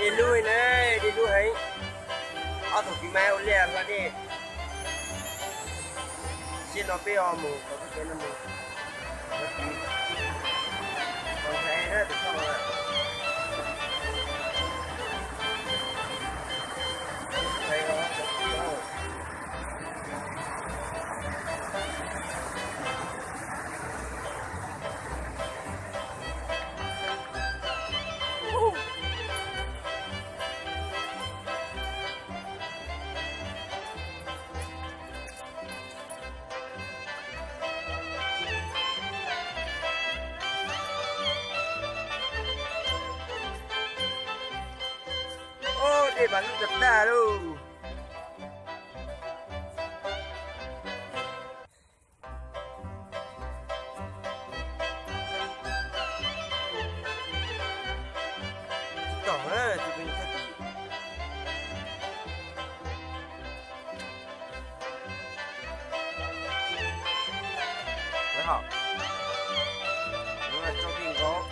Dej lub na, dej lub heev. Ob tug kwv mas ua liaj hla dej. Sij no peb ho mus tom txoj kev no mus. Ub, dej mas lub tag tag lauj. Tsis tom na, tus tus thaj tim. Lawv hom, lawv tso ti nkaus.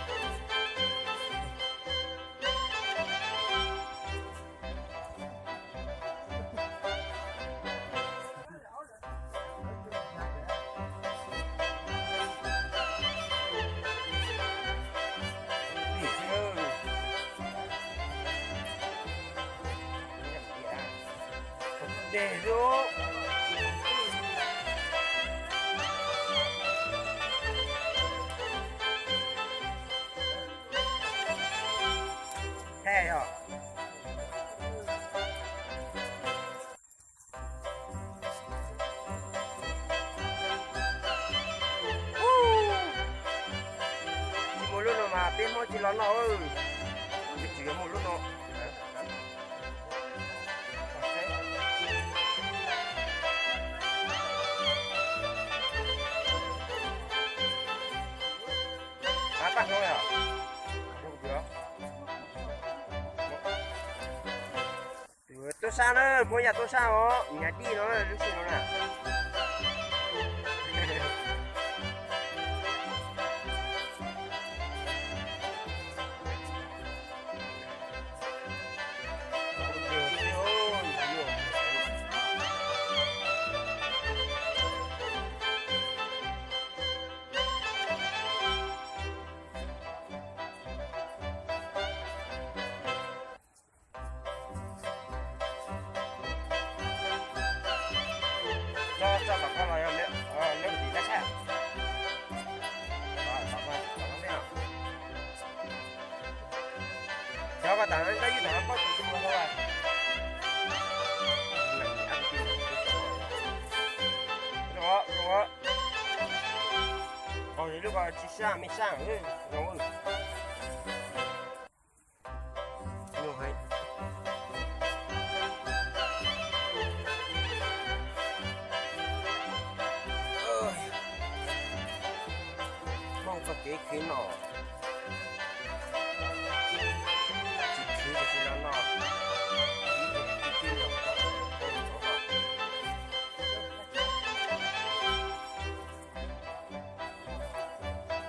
Dej xwb. Thaj yog. Tsis muaj lub no mas peb Hmoob tsis los noj. Peb tsis yuav muaj lub no. Tuaj sab na, Hmoob Yaj tuaj sab os, nyav dij no lub sij no na. Cov tom koj los yog lawv tim dab tshaj. Cov koj tam ntaj yub tam paub tus tus ua. Zoo, zoo. Qos lub ko tsis sab me sab zoo. Hmoob txoj kev khwv no, tsis khwv ces tsis los noj.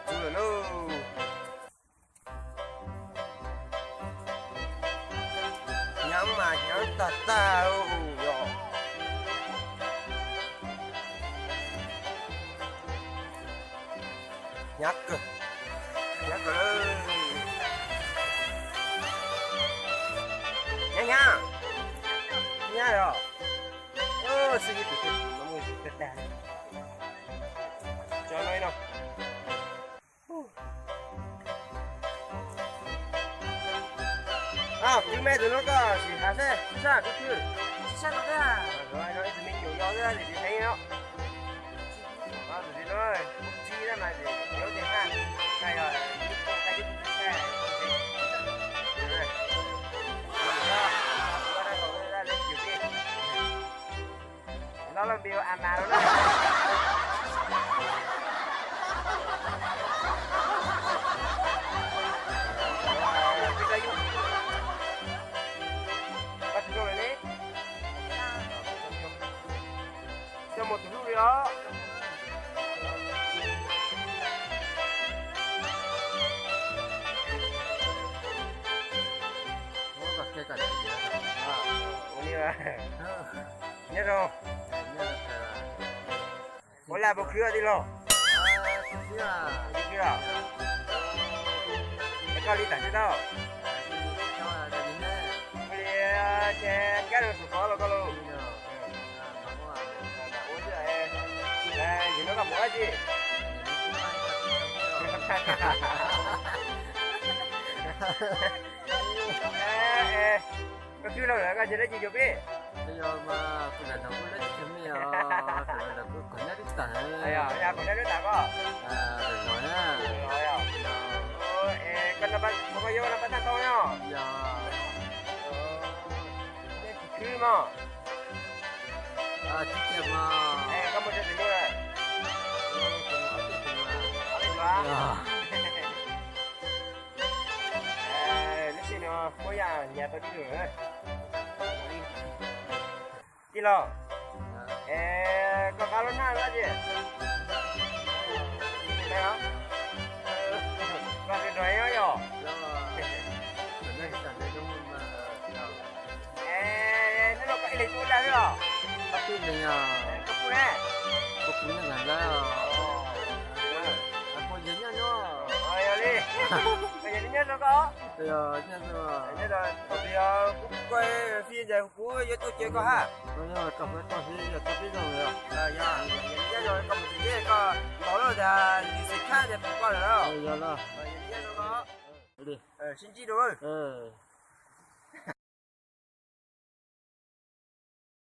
Txug lawm lauj. Hnyav mas hnyav tag tag yog. Hnyav kawg, hnyav kawg. Hnyav hnyav, hnyav yog. Xwb ib tug thiaj no muaj tag tag. Tso no ib no. Kwv me tus no koj sim hav sab sab kwv kwv. Ib tug me nyuam yau xwb, tus tsis heev no. Tus tsis no, txi mas yuav tes haj, yog ib tug tes haj. Loj loj npi a mas no na. Koj tus zoo lawm ne? Coj mus tus hlub li os. Nyob zoo. Ua laj puas khwv tij laug? Khwv. Es koj li tam tsi tau? Ua li ces kab zoo tus kov los koj los. Yus nyob koj mus dab tsi? Koj twb laug lawm koj nrhiav dab tsi cuag peb? Yog, yog, kuv nyob twb tas koj. Koj nab pab, koj yuav nab pab tag tau no. Nej tus khwb mog. Koj muaj cov twg nug lawm? Ob peb tus. Lub sij no muab yam nyias tau tib tug. Tij laug, es koj qab lub hnab dab tsi? Koj nrog nyob yog? Es hnub no koj ib leeg tuaj ua dab xwb los? Koj pub ne? Yog li, yog li nyob zoo koj. Nyob zoo, kuv kuj fij ntawd kuv yuav tuaj caw koj hab. Yog, nyob zoo koj mus txog teb koj ntaus lawm tias yus xim khab tias pom koj lawm. Yog li. Sib ntsib dua.